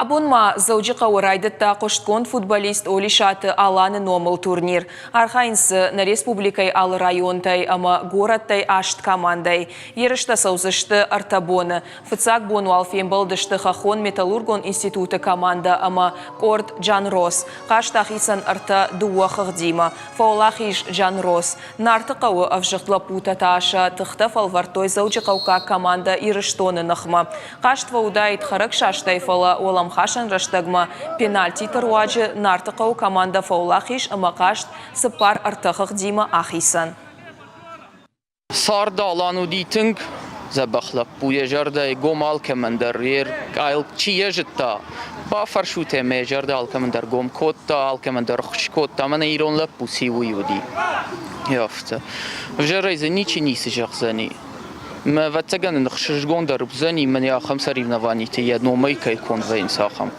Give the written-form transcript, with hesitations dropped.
Абон ма Дзӕуджыхъӕуы райдыдта хъуыстгонд футболист Олисаты Аланы номыл турнир. Архайынц дзы нӕ республикӕйы алы районтӕй ӕмӕ горӕттӕй аст командӕйы. Ерыстӕ цӕудзысты ӕртӕ боны. Фыццаг бон уал фембӕлдысты Хӕххон-металлургон институты командӕ ӕмӕ къорд Джанрос. Хъазт ахицӕн ӕртӕ дыууӕ хыгъдимӕ. Фӕуӕлахиз Джанрос. Нарты хъӕуы ӕвзыгъд лӕппутӕ та сӕ тыхтӕ фӕлвӕрдтой дзӕуджыхъӕуккаг командӕ Ирыстоны ныхмӕ. Хъазт фӕуыдаид хӕрӕгсастӕй, фӕлӕ уӕлӕмхасӕн рӕстӕгмӕ пенальтиты руаджы Нарты хъӕуы командӕ фӕуӕлахиз ӕмӕ хъазт цыппар-ӕртӕ хыгъдимӕ ахицӕн. Цард Алан уыди тынг дзӕбӕх лӕппу, йӕ зӕрдӕйы гом алкӕмӕн дӕр, йе ркъайыл чи йӕ зыдта, бафӕрсут ӕмӕ йӕ зӕрдӕ алкӕмӕн дӕр гом кодта, алкӕмӕн дӕр ӕххуыс кодта, мӕнӕ ирон лӕппу циу, уый уыди. Афтӕ. Ӕвзӕрӕй дзы ничи ницы зӕгъдзӕни. Мӕ ӕвӕццӕгӕн ын ӕхсызгон дӕр уыдзӕни, мӕнӕ ахӕм соревнованиты йӕ номӕй кӕй конд вӕййынц, ахӕм.